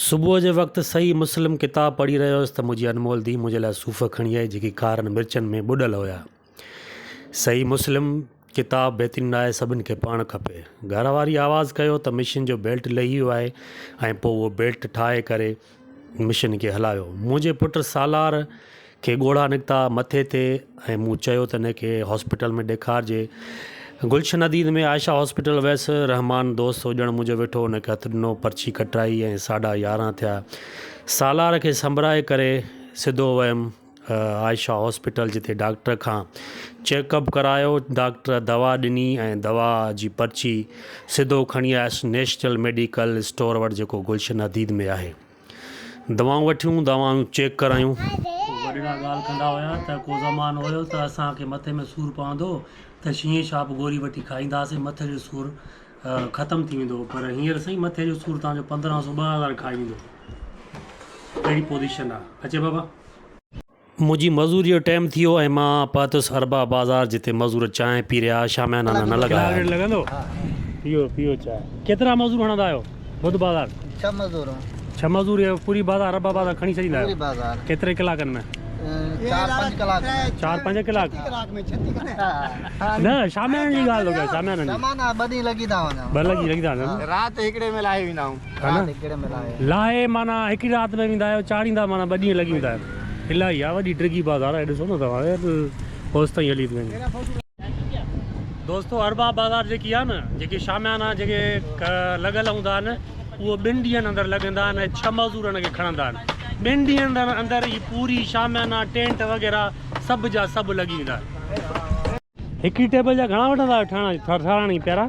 صبح جي وقت صحيح مسلم ڪتاب پڙهي رهيو هيس ته منهنجي انمول ڌيء منهنجي لاء صوف کڻي آئي جيڪي ڪارن مرچن ۾ ٻڏل هيا. صحيح مسلم ڪتاب بهترين آهي سڀن کي پڙهڻ کپي. گهر واري آواز ڪيو ته مشين جو بيلٽ لهي ويو آهي ۽ پوء اهو بيلٽ ٺاهي ڪري مشين کي هلايو. منهنجي پٽ سالار کي ڳوڙها نڪتا مٿي تي ۽ مون چيو ته هن کي هاسپيٽل ۾ ڏيکارجي. گلشن حديد ۾ عائشه هاسپيٽل ويس. رحمان دوست هجڻ منهنجو ويٺو هن کي هٿ ڏنو پرچي ڪٽرائي ۽ ساڍا 11 ٿيا. سالار کي سنڀرائي ڪري سڌو ويم عائشه هاسپيٽل جتي ڊاڪٽر کان چيڪ اپ ڪرايو. ڊاڪٽر دوا ڏني ۽ دوا جي پرچي سڌو کڻي آيس نيشنل ميڊيڪل اسٽور وٽ جيڪو گلشن حديد ۾ آهي. دوائون وٺيون، دوائون چيڪ ڪرايون. وڏڙا ڳالهه ڪندا هيا ته ڪو زمانو هيو ته اسان کي مٿي ۾ سور پوندو هو ته شينهن شاپ گوري وٺي کائينداسين مٿي جو سور ختم ٿي ويندو هو پر هينئر سائين مٿي جو سور توهان جو 15 سو 2000 کائي ويندو اهڙي پوزيشن آ اچي بابا. منهنجي مزوريء جو ٽيم ٿي ويو ۽ مان پهتس اربع بازار جتي مزور چانهه پي رهيا ها شاميانا نه لڳايا آهن. لڳندو پيو پيو چانهه. ڪيترا مزور هڻندا آهيو ٻڌ بازار؟ ڇهه مزور. ڇهه مزور اهي پوري بازار اربع بازار کڻي ڇڏيندا آهيو؟ پوري بازار. ڪيتري ڪلاڪن ۾؟ چار پنج ڪلاڪ ۾. چار پنج ڪلاڪ؟ نه شاميانن جي ڳالهه ٿو ڪيان شاميانن جي. شاميانا ٻه ڏينهن لڳي ٿا وڃن. ٻه لڳي لڳي ٿا وڃن. رات هڪڙي ۾ لاهي ويندا آهيون. رات هڪڙي ۾ لاهي. لاهي معنيٰ هڪڙي رات ۾ ويندا آهيو چاڙهيندا معنيٰ ٻه ڏينهن لڳي ويندا آهن. الائي آ وڏي ڊگهي بازار آهي ڏسو نه توهان هوستائين هلي ٿي وڃي. دوستو ارباب بازار جيڪي آ نه جيڪي شاميانا جيڪي لڳل هوندا آهن اهو ٻن ڏينهن اندر لڳندا آهن ۽ ڇهه مزور ان کي کڻندا آهن ٻن ڏينهن اندر هي پوري شاميانا ٽينٽ وغيره سڀ جا سڀ لڳي ويندا آهن. هڪڙي ٽيبل جا گهڻا وٺندا آهيو ٺاهڻ ٺاراڻي پيارا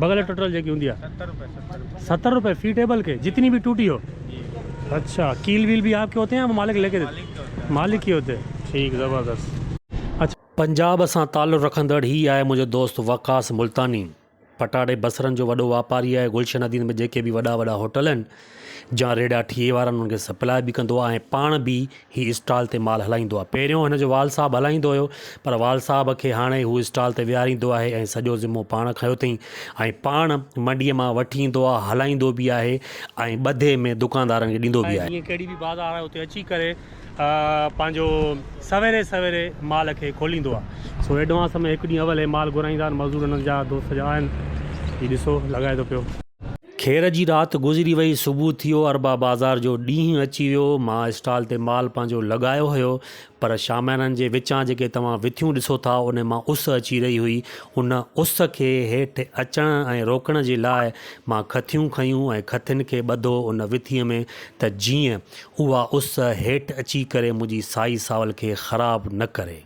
بغل ٽٽل جيڪي هوندي آهي 70 روپے في ٽيبل کے جتني بھی ٽوٽي هو اچھا ڪيل ويل بھی آپ کے ہوتے ہیں مالڪ لے کے دیتے مالڪ کے ہوتے ہیں ٺيڪ زبردست اچھا. پنجاب سان تعلق رکندڙ هي آهي منهنجو دوست وقاص ملتاني. پٽاٽي بصرن جو وڏو واپاري آهي گلشن حديد ۾ جيڪي به وڏا وڏا هوٽل آهن جا ريڙها ٺيهي وارن انهن کي سپلاء به ڪندو آهي ۽ پاڻ به هي اسٽال تي مال هلائيندو آهي پهريون هن جو والد صاحب هلائيندو هيو پر والد صاحب کي هاڻي هو اسٽال تي ويهاريندو آهي ۽ سڄو ذمو پاڻ کنيو اٿئي ۽ پاڻ منڊيء مان وٺي ايندو آهي هلائيندو به آهي ۽ ٻڌي ۾ دڪاندارن کي ڏيندو به آهي. جيئن ڪهڙي به بازار آهي اتي اچي ڪري پنهنجو سويري سويري مال کي کوليندو آ سو ايڊوانس ۾ هڪ ڏينهن اول هي مال گهرائيندا آهن مزور هنن جا دوست جا آهن هي ڏسو لڳائي ٿو پيو. خير جي رات گذري وئي صبح ٿيو اربع بازار جو ڏينهن اچي ويو مان اسٽال تي مال پنهنجو لڳايو هيو پر شاميانن جي وچان جيڪي توهان وٿيون ڏسو ٿا ان مان اس اچي رهي هئي ان اس کي هيٺ اچڻ ۽ روڪڻ جي لاء مان کٿيون کنيون ۽ کٿين کي ٻڌو ان وٿيء ۾ ته جيئن اها اس هيٺ اچي ڪري منهنجي سائي ساول کي خراب نه ڪري.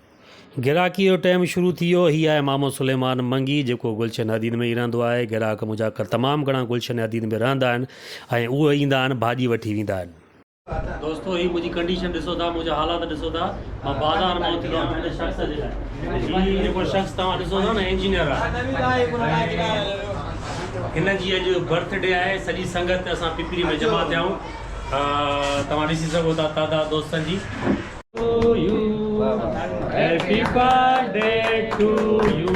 گراهڪيء جو ٽيم شروع ٿي ويو. هي آهي مامو سليمان منگي جيڪو گلشن حديد ۾ ئي رهندو آهي. گراهڪ منهنجا تمام گهڻا گلشن حديد ۾ رهندا آهن ۽ اهي ايندا آهن ڀاڄي وٺي ويندا آهن. دوستو هي منهنجي ڪنڊيشن ڏسو ٿا منهنجا حالات ڏسو ٿا مان بازار مان اٿي آيو هن شخص جي لاء هي جيڪو شخص توهان ڏسو ٿا نه انجنيئر آهي هن جي اڄ برٿ ڊي آهي سڄي سنگت اسان پپري ۾ جمع ٿيا آهيون. توهان ڏسي سگهو ٿا تعداد دوستن جي. Happy birthday to you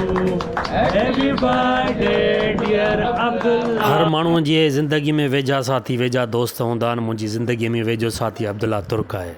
happy birthday dear Abdullah. هر ماڻهوء جي زندگيء ۾ ويجها ساٿي ويجها دوست هوندا آهن منهنجي زندگيء ۾ ويجهو ساٿي عبدالله ترڪ آهي.